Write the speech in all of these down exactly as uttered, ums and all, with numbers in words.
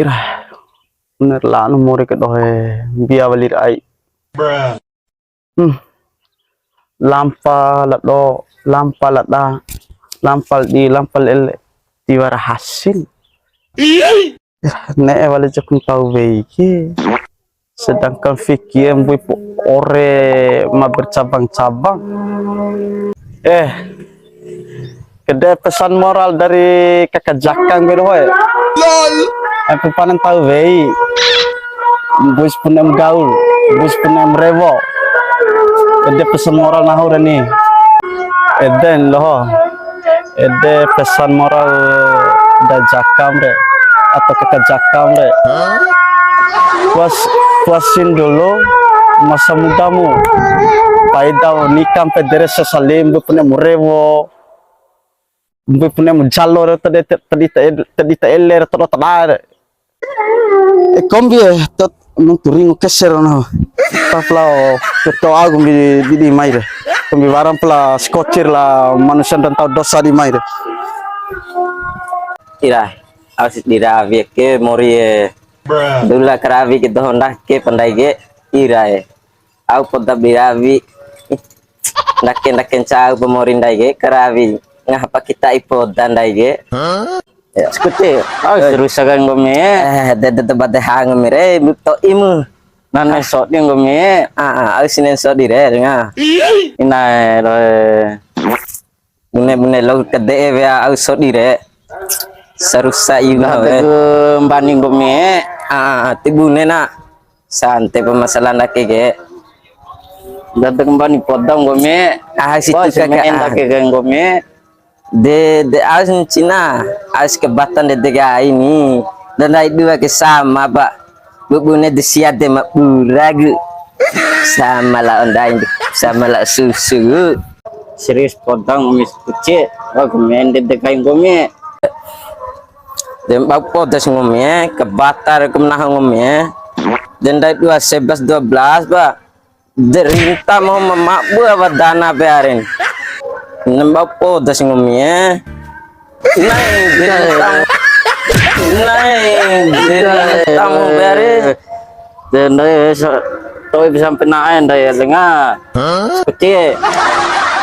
Ira, bener lalo mori ke doho e, mbia wali ra ai. Hmm. Lampa la do, lampa la da, lampa la di, lampa la ele, tiwara hasil. Ira, ne'e wali jaku ntau wei ke. Sedangkan fikir mbui pu ore ma bercabang-cabang. Eh, kede pesan moral dari Kaka Jakang gitu, hoe. Aku panen tahu wei. Mbui si punem gaul, mbui si punem rewo. Kede pesan moral nahu re ni. Eden loh. Ede pesan moral da Jakam re, atau Kaka Jakam re. Puas-, puasin dulu masa mudamu. Pai dou nikam pede re sesali, mbui punem rewo, mbui punem jalo re, tadi, tadi, tadi, tadi ta ele re, todo tada re. E kombi e, tot nuntu ringu keser ono. Tap lao keto agu mbi di, di, di mai re. Kombi waram pala skocir la manusia dan tau dosa di mai re. Ira, au si di rawi ke mori e. Dula karawi ke doho ndake pandai ke ira e. Au poda birawi. Ndake-ndake ncau pa mori ndai ke, karawi. Ngaha pa kita i poda ndai ke. Ya, skuti. Au, eh, serusa kan nggomi. Eh, de, de, de, bade hang nggomi re, bu to imu. Nane sodi nggomi. Ah, ah, au sinen sodi re, denga. Inae, roe. Bune-bune lao kade'e wea au sodi re. Sarusa iu na we. Mbani nggomi. Ah, ti bune na. Sante pa masalah ndake ke. Ndade mbani poda nggomi. Ah, situ. Wah, kaka, ah. Ndake ke nggomi. De, de, aus ncina. Aus kebatan de, de kai ni. Dan rai dua ke sama, Pak. Bubune de sia de ma bura gu. Sama la ondai, sama la susu. Serius podang mis kuci. Wah, gomi ede de kai nggomi. Dem bau podas nggomi, eh. Kebatar ke menahan nggomi, eh. Dendai dua sebelas dua belas, Pak. Derinta mau memabu apa dana pearin. Nembau podas nggomi, eh. Nai, derinta. Nai, derinta mau pearin. De ndai sa-, to'i sampe na'e ndai lenga. Oke.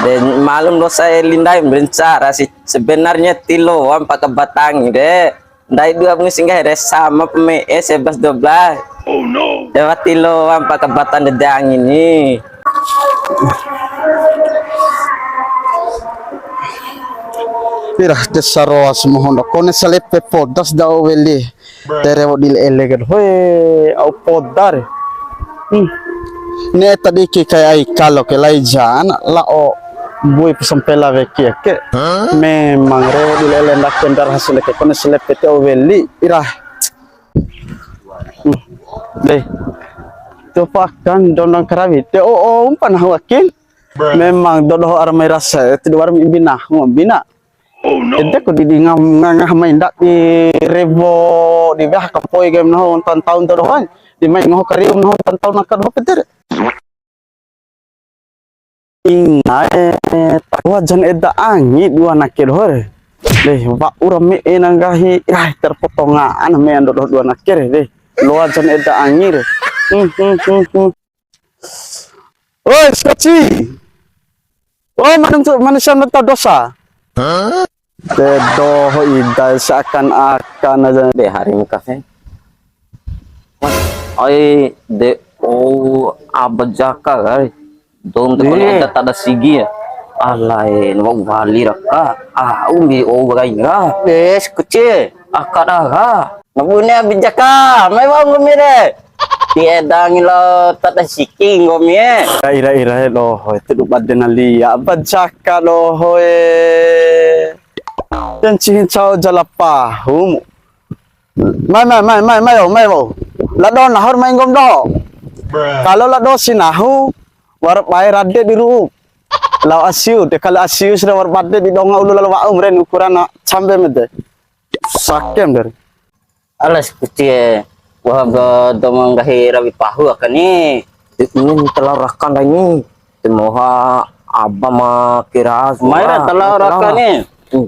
De malum dosa e lindai berencana sih. Sebenarnya tiloan pa kabatangi de. Ndai dua pun singgah de sama peme'e sebelas dua belas. Oh no. Dewa tiloan pa kabatan de angi ni. Pira desa roa semohondo kone salepe podas dau weli. Tere wodi ele ke, hoe, au poda re. Hmm. Ne'e tadi ki kai ai kalo ke lai jan, la'o bui pesampela weki ake. Memang re wodi ele ndak kendar hasil ke kone selepe te weli, ira. Hmm. Deh. Coba kan dondong karawi. Te o, o, umpan hawakin. Memang dodoho ara mai rasa, te dua ara mai bina, bina. Ede ku di, di ngam-, nga-, ngaha mai ndadi rewo, di weha kapoi kaim nahu ntan taun doho doho, di mai ngoho karium nahu ntan taun aka doho pede re. Inae, wajan eda angi dua nake doho re. Deh, wa'ura me'e na nggahi, ai, terpotongan me'e ando doho dua nake re, deh. Loa jan eda angi re. Hmm, hmm, hmm, hmm. Oi, Skoci. Oh, manusia, manusia mentau dosa. Te doho ida seakan-akan aja. De hari muka fe. Ai, de, oh, Abah Jaka kai. Dom te kone eda tada sigi ya. Alai, wa'u wali raka. Ah, umbi, oh, gai ra. Des, kece. Aka daha. Ngabune Abah Jaka, mai wa'u nggomi re. Ti eda angi lao tada siki nggomi e. Ira, ira, ira, doho e, te du bade na lia, Abah Jaka doho e. Ncihi ncao jala pahumu. Mai, mai, mai, mai, mai, wa'u, mai, wa'u. La doho nahu ra mai nggomi doho. Kalo la doho si nahu, wara bae rade di ru'u. Lao asiu, de kalo asiu sira wara bade di donga ulu lalo wa'um re ni ukuran na cambe mede. Sakem dari. Alas kucie, wah ga domo nggahi rawi pahu aka ni. Ini telah raka ndai ni. Te moha aba ma kiras. Mai ra telah raka ni. Hmm.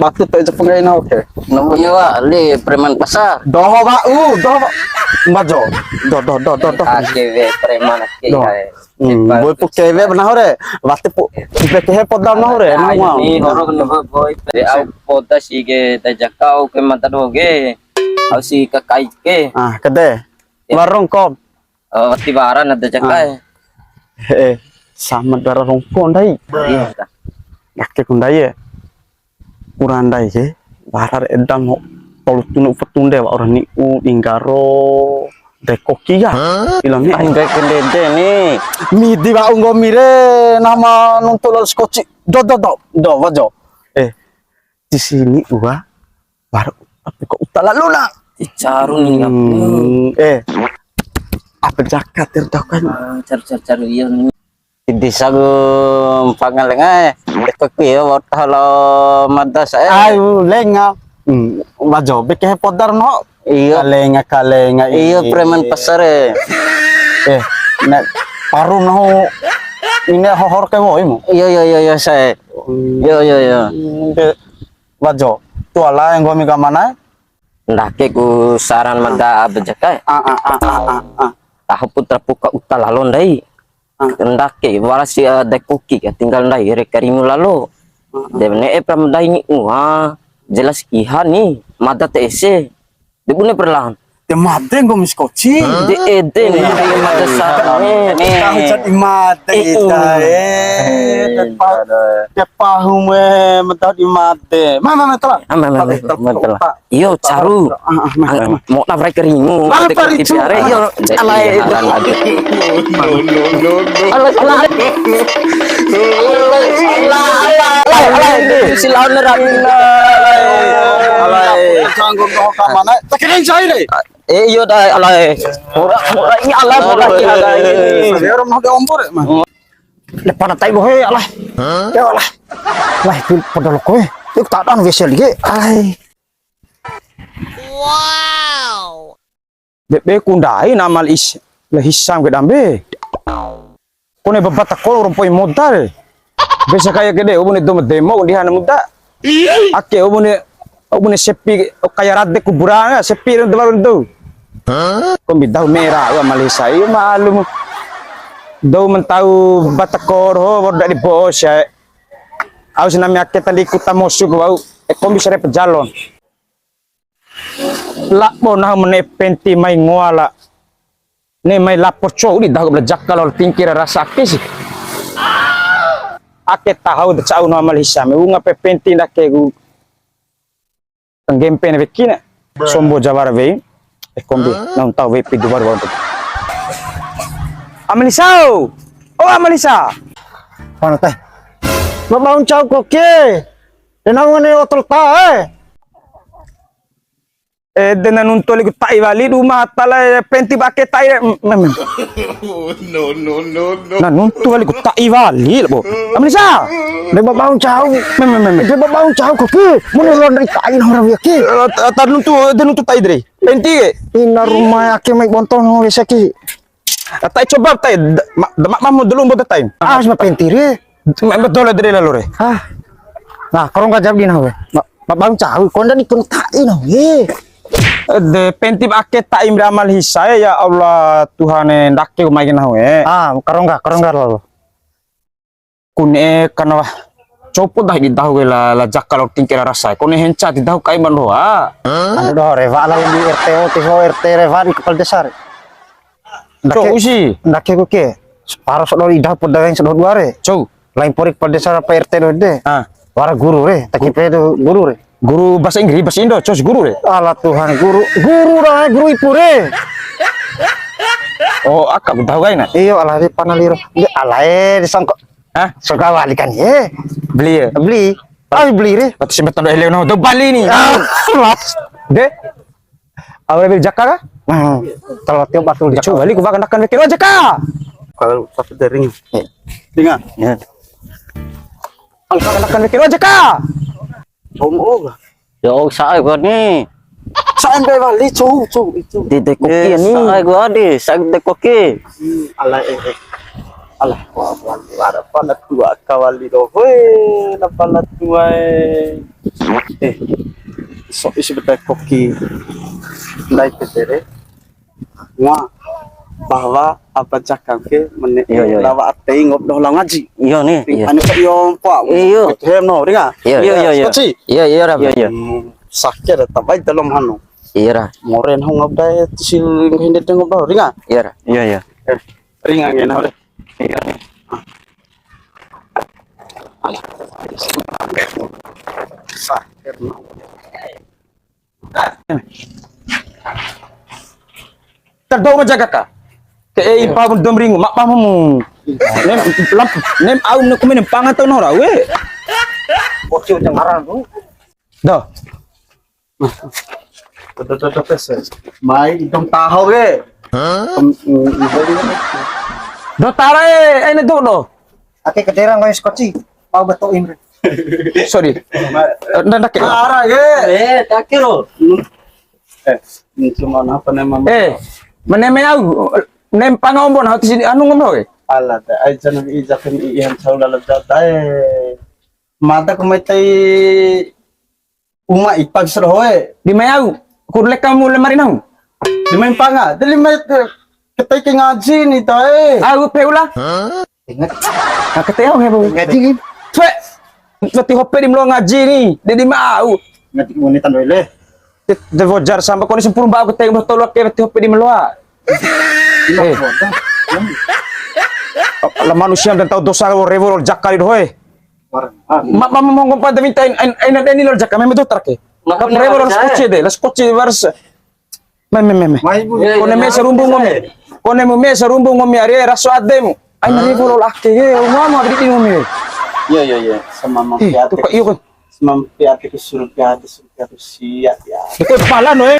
Batu to itu pengen oke. Nemu nyawa, le preman pasar. Doho, Pak. Uh, doho, Pak. Mbajo. Doh, doh, doh, doh, doh. Ake we preman ake. Doh. Kae. Hmm, boy pu kewe ba nahu re. Wati pu, pu kehe poda nahu re. Nah, nahu mau. Ini horo kena boy. Au poda si ke tajaka au ke mata doho ke. Au si kakai ke. Ah, kede. Ya. Warung kom. Oh, wati wara na tajaka. Ah. Eh, sama dara rongko ndai. Iya. Ake ku ndai ya. Ura ndai ke, wara ra edam ho. Tolu tunu upa tunde wa'ura ni'u di nggaro de koki ka. Hah? Ila ni. Ande ke ndede ni. Midi wa'u nggomi re, nama nuntu lalo skoci. Do, do, do, do, wajo. Eh, di sini ua, baru tapi kok uta lalu na. Dicaru ni aku. Hmm, eh, apa jakat tertakan? Ah, caru, caru, caru, iya ni. Di desa ku mpanga lenga, eh. Deko ku iyo, wa'u taho lao mada sa'e. Ayu, lenga. Hmm, wajo, beke he podar no. Iyo. Kalenga, kalenga, iyo, ini. Preman pasar, eh. Eh, nek paru nahu, ini hohor ke woi mu. Iyo, iyo, iyo, iyo, sa'e. Hmm. Iyo, iyo, iyo. Hmm, de, wajo, tu ala yang gua mika mana? Ndake ku saran mada abe jaka, eh. Ah, ah, ah, ah, ah, ah. Taho putra puka uta lalo ndai. Ah. Ndake, wara si, eh, dae koki ka, tinggal ndai re karimu lalo. Ah, ah. De ne'e pra ma ndai ni, wah, jelas iha ni, mada T S C. De bune perlahan. De made nggomi skoci. De ede ni, mada sarane. Tahu jadi made ita, eh. De pahu, de pahu me, mada di made. Ma, ma, ma, telah. Ah, ma, ma, ma, ma, telah. Iyo, caru. Ah, ah, mah, ah, mah. Mau nafrai keringu. Nafrai keringu. Iyo, alai. Alai, alai. Alai, alai. Alai, alai. Silaun rami. Alai. Sanggup doho kamana? Tak kira yang saya deh. Eh, iyo, dai, alai. Murah, murah ini alai, murah ini alai. Saya orang mau ke ompor, ya, Mas? Lepana tai bohe, alai. Ya, alai. Alai, pil pada loko, eh. Yuk, tak ada wesel lagi. Alai. Wow. Bebe ku ndai na amal is, la hisam ke dambe. Kone baba tako rompo i moda re. Besa kaya ke de, ubune demo, demo di hana muda. Ake ubune, ubune sepi kaya rade kuburan, sepi rente baru tu. Kombi dahu mera, wa Malaysia, iyo malum. Dou mentau batako doho, baru dadi bos ya. Au si nami ake tadi kuta mosu ku wa'u, e kombi sare pejalon. Labo nahu ma ne'e penti mai ngoa la. Ne'e mai lapor cou di dahu bela jaka lao tingki ra rasa ake si. Ake taho da cau nahu amal hisam. Wunga pe penti ndake ku. Kanggempe na weki na. Sombo jawara wei. E kombi. Nahu ntau wei pidu baru baru. Amal hisau. Oh, amal hisa. Mana teh? Ma bau ncau koke. Denau ngane otol ta, eh. Eh, de na nuntu waliku ta'i wali, duma hatala, eh, penti ba ake ta'i, eh, mm, mm, mm. No, no, no, no. Na nuntu waliku ta'i wali, labo. Amal hisa. De babau ncau. Mem, mem, mem, mem. De babau ncau koke. Mone ron dari ta'i na orang weki. Eh, ta, ta nuntu, de nuntu ta'i dere. Penti ke. Ina rumah ake mai bontol no weseki. Ta'i coba ta'i, da, ma, da, ma, ma, dulu mbo ta'i. Ah, sama penti re. Ma, betul dere lalo re. Ah. Nah, kalau nggak jawab di nahu. Ma, ma bau ncau, konda di pun ta'i nahu. Eh. De pentip ake ta'im re amal hisa e, ya Allah Tuhan e, ndake ku mai ke nahu e. Ah, karongga, karongga lalo. Ku ne'e kana wah. Copo dah di dahu ke la, la jaka lo tingke la rasa. Kone henca di dahu kai man doa. Anu doho re, wa la di R T O, tiho R T re, wa di kepala desa re. Ndake, cou si. Ndake ku ke. Separo sodo di dahu poda kain sodo dua re. Cou. Lain pori kepala desa apa R T doho de. Ah. Wara guru re, taki pe do guru re. Guru bahasa Inggris, bahasa Indo, cou si guru re. Ala Tuhan, guru, guru ra, guru ipu re. Oh, aka ku dahu kaina. Iyo, ala re pana liro. Ala e, disangko. Hah? Soga wali kan, ye. Beli ya? Beli. Ah, beli re. Batu simpen tando eleo no, do bali ni. Ah, mas. De? Awal beli jaka kah? Hmm. Kalau tiap batu di coba balik, gua kanakan bikin. Oh, jaka. Kalau tapi dering. Dengar. Ya. Kalau kanakan bikin. Oh, jaka. Om, oh. Ya, oh, sa'e gua ni. Sa'e mbe wali, cou, cou, itu. Di de koki ni. Sa'e gua di, sa'e de koki. Hmm, ala, eh, eh. Ala, wah, wah, wah, ada pala tua kawali doho, eh, ada pala tua, eh. Eh, so, isi betai koki. Ndai ke tere. Ngoa bahwa apa cakang ke mene. Iyo, iyo, iyo. Lawa atei ngop doho lao ngaji. Iyo ni, iyo. Anu ke iyo mpa. Iyo. Hem no, ringa. Iyo, iyo, iyo, iyo. Skoci. Iyo, iyo, ra. Iyo, iyo. Hmm, sake ra tabai dalam hanu. Iyo, ra. Moren ho ngop dai sil hende te ngop doho, ringa. Iyo, ra. Iyo, iyo. Eh, ringa ngena re. Iyo. Sake no. Tadou ma jaga ka. Ke ei pa dom ringu, ma pa mu. Nem, lam, nem au ne kumen pangan tau no rawe. Bocil jangaran tu. Dah. Tuh, tuh, tuh, tuh, tuh, tuh. Mai idong taho ke. Hah? Em, em, em. Do tara e, ene do do. Ake kedera ngoi skoci, pau beto imre. Sorry. Eh, ndak, ndak, ya? Ara ke. Eh, takiro. Eh, ini cuma apa nama? Eh, meneme au, nem panga ombo na hati sini anu ngomong, eh. Ala da, ai jana ija kan ihan saula la da, eh. Mada ku mai tai uma ipa bisa doho, eh. Di mai au, kur leka mu lemari nau. Di mai panga, deli mai ke, ketai ke ngaji ni ta, eh. Au pe ula. Ingat. Nah, ketai au hebo. Ngaji ni. Tue. Wati hope di melo ngaji ni, de di ma au. Ngaji ku ni tando ele. De, de wojar sampe koni sampuru mba'u ketai doho tolu ake wati hope di melo. Eh. La manusia dan tau dosa rewo jaka di doho, eh. Ma, ma, ma, ngompa de minta ain, ain, ain, ain, lo jaka, meme doho tarake. Maka rewo la skoci de, la skoci waras. Me, me, me, me. Mai, Bu. Kone me sarumbu ngomi. Kone mu me sarumbu ngomi ari raso ademu. Ai mari bolo lake ke, uma ma bidi ngomi. Iya, iya, iya. Sama mampir. Ih, tuh kok iyo kan. Sama mampir ke surga, ke surga tuh siap ya. Itu pala no, eh.